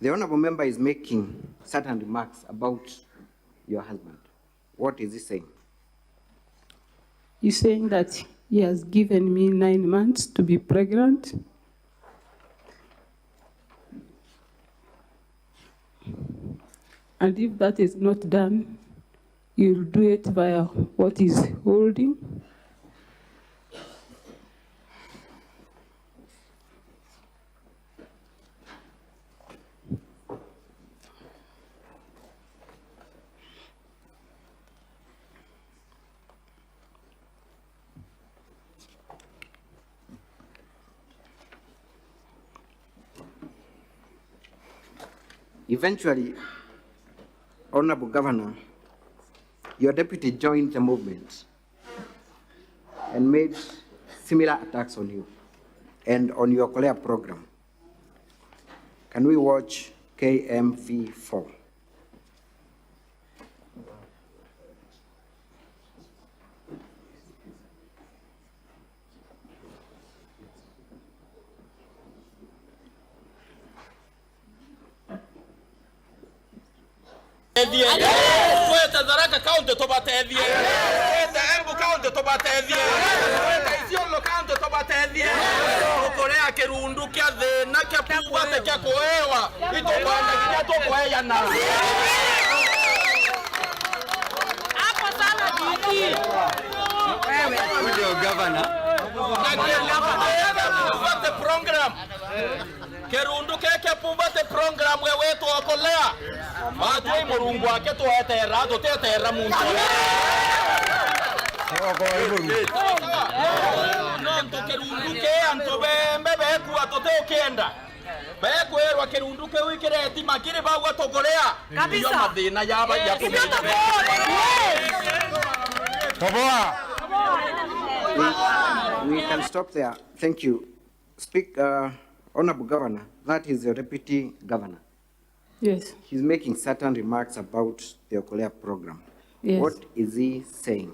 The honorable member is making certain remarks about your husband. What is he saying? He's saying that he has given me 9 months to be pregnant. And if that is not done, he'll do it via what he's holding. Eventually, Honorable Governor, your deputy joined the movement and made similar attacks on you and on your Kolea program. Can we watch KMV4? Tethie. Twete Tharaka County tubatethie. Twete Embu County tubatethie. Twete Isiolo County tubatethie. Tukurea kirundu kia thina kia poverty kia kuewa itukwenda nginya tukueyana. Hapo sana Gigi. Ndio governor. Na kirundu poverty program. Kirundu keke poverty program we wetwo okolea. Batwe murungu wake tweterera tuteterera muntu. No ntu kirundu ke antu bembe bekua tutiukienda bekwirwa kirundu kiu ikireti makiri baugua tukuria Kabisa. iyo mathina yaba ya Ithuĩ tũkũũrĩrwo. We, we can stop there. Thank you. Speak, Honorable Governor, that is your deputy governor. Yes. He's making certain remarks about the Okolea program. Yes. What is he saying?